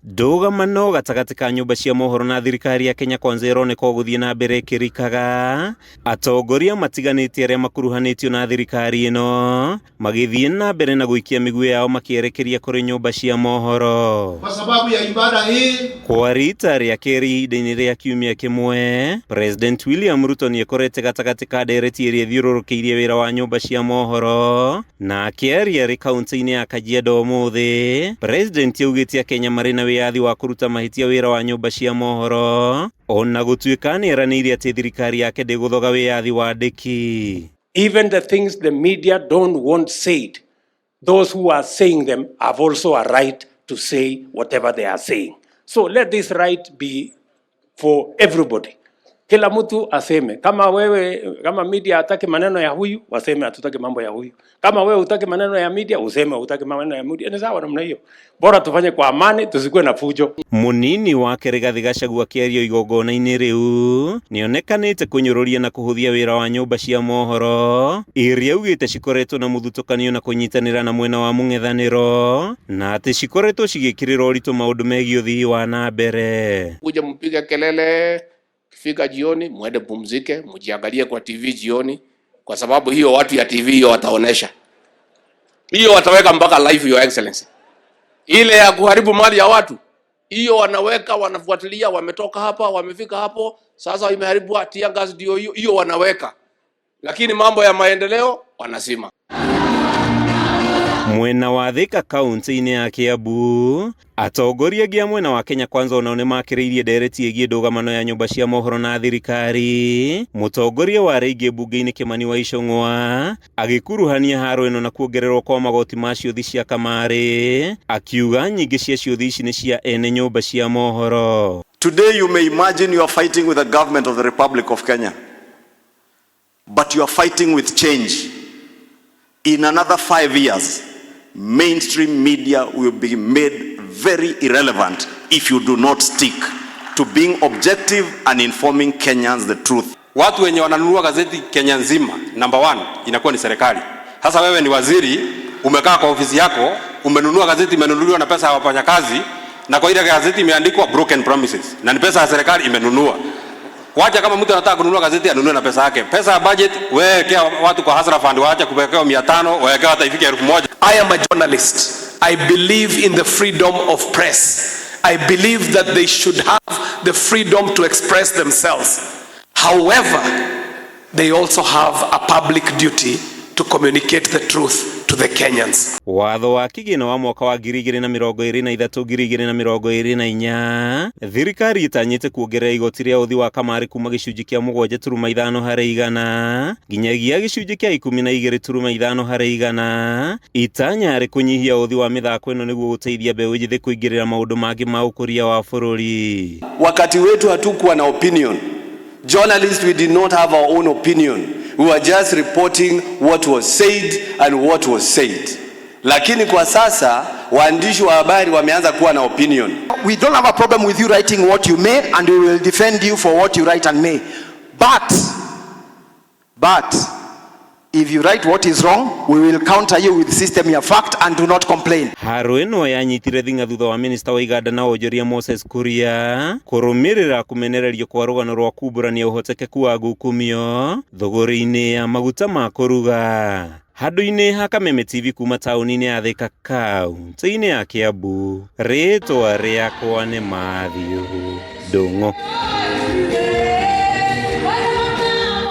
Ndũgamano gatagatĩ ka nyũmba cia mohoro na thirikari ya Kenya Kwanza ĩroneka gũthiĩ na mbere ĩkĩrikaga. Atongoria matiganĩte arĩa makuruhanĩtio na thirikari ĩno magĩthiĩ na mbere na gũikia mĩguĩ yao makĩerekeria kũrĩ nyũmba cia mohoro. Kwa sababu ya ibada hii. Kwa rita rĩa kerĩ ihinda-inĩ rĩa kiumia kĩmwe, President William Ruto nĩekorete gatagatĩ ka ndereti ĩrĩa ĩthiũrũrũkĩirie wĩra wa nyũmba cia mohoro. Na akĩaria arĩ kaunti-inĩ ya Kajiado ũmũthĩ, President augĩte Akenya marĩ na wĩyathi wa kũruta mahĩtia wĩra wa nyũmba cia mohoro, ona gũtuĩka nĩeranĩire atĩ thirikari yake ndĩgũthoga wĩyathi wa andĩki. Even the things the media don't want said, those who are saying them have also a right to say whatever they are saying. So let this right be for everybody. Kila mtu aseme. Kama wewe kama media hataki maneno ya huyu, waseme hatutaki mambo ya huyu. Kama wewe hutaki maneno ya media, useme hutaki maneno ya media. Ni sawa namna hiyo. Bora tufanye kwa amani, tusikuwe na fujo. Munini wake Rigathi Gachagua akĩaria igongona-inĩ rĩu nĩonekanĩte kũnyũrũria na kũhũthia wĩra wa nyũmba cia mohoro iria augĩte cikoretwo na mũthutũkanio na kũnyitanĩra na mwena wa mũng'ethanĩro na atĩ cikoretwo cigĩkĩrĩra ũritũ maũndũ megiĩ ũthii wa na mbere. Kuja mpige kelele, kifika jioni mwende pumzike, mjiangalie kwa TV jioni, kwa sababu hiyo watu ya TV hiyo wataonesha hiyo, wataweka mpaka live, Your Excellency. Ile ya kuharibu mali ya watu hiyo wanaweka, wanafuatilia, wametoka hapa, wamefika hapo, sasa imeharibu tear gas, ndio hiyo hiyo wanaweka, lakini mambo ya maendeleo wanasima. Mwena wa Thika kaunti-inĩ ya Kiambu, atongoria angĩ a mwena wa Kenya Kwanza onao nĩmakĩrĩirie ndereti ĩgiĩ ndũgamano ya nyũmba cia mohoro na thirikari. Mũtongoria wa arĩa aingĩ mbunge-inĩ Kimani wa Ichung'wa agĩkuruhania haro ĩno na kuongererwo kwa magoti ma ciũthi cia kamarĩ, akiuga nyingĩ cia ciũthi ici nĩ cia ene nyũmba cia mohoro. Today you may imagine you are fighting with the government of the Republic of Kenya, but you are fighting with change. In another 5 years, mainstream media will be made very irrelevant if you do not stick to being objective and informing Kenyans the truth. Watu wenye wananunua gazeti Kenya nzima, number one inakuwa ni serikali. Sasa wewe ni waziri, umekaa kwa ofisi yako, umenunua gazeti, imenunuliwa na pesa ya wafanyakazi, na kwa ile gazeti imeandikwa broken promises, na ni pesa ya serikali imenunua. Wacha kama mtu anataka kununua gazeti anunue na pesa yake. Pesa ya budget wekea watu kwa Hustler Fund, waache kuwekewa 500, wekewa hata ifike 1000. I am a journalist. I believe in the freedom of press. I believe that they should have the freedom to express themselves. However, they also have a public duty to communicate the truth to the Kenyans. Watho wa kĩgĩna wa mwaka wa 2023 2024, thirikari ĩtanyĩte kuongerera igoti rĩa ũthi wa kamarĩ kuma gĩcunjĩ kĩa 7.5 harĩ igana nginyagia gĩcunjĩ kĩa 12.5 harĩ igana. Itanya harĩ kũnyihia ũthi wa mĩthako ĩno nĩguo gũteithia mbeũ njĩthĩ kũingĩrĩra maũndũ mangĩ ma ũkũria wa bũrũri. Wakati wetu hatukuwa na opinion. Journalists, we did not have our own opinion. We were just reporting what was said and what was said. Lakini kwa sasa waandishi wa habari wameanza kuwa na opinion. We don't have a problem with you writing what you may, and we will defend you for what you write and may. But if you write what is wrong, we will counter you with system ya fact and do not complain. Haro ĩno yanyitire thing'a thutha wa minista wa iganda na wonjoria Moses Kuria kũrũmĩrĩra kũmenererio kwa rũgano rwa kumbũrania ũhotekeku wa ngukumio thũgũrĩ-inĩ ya maguta ma kũruga. Handũ-inĩ ha Kameme TV kuma taũni-inĩ ya Thika, kaunti-inĩ ya Kiambu, rĩtwa rĩakwa nĩ Matthew Ndung'u.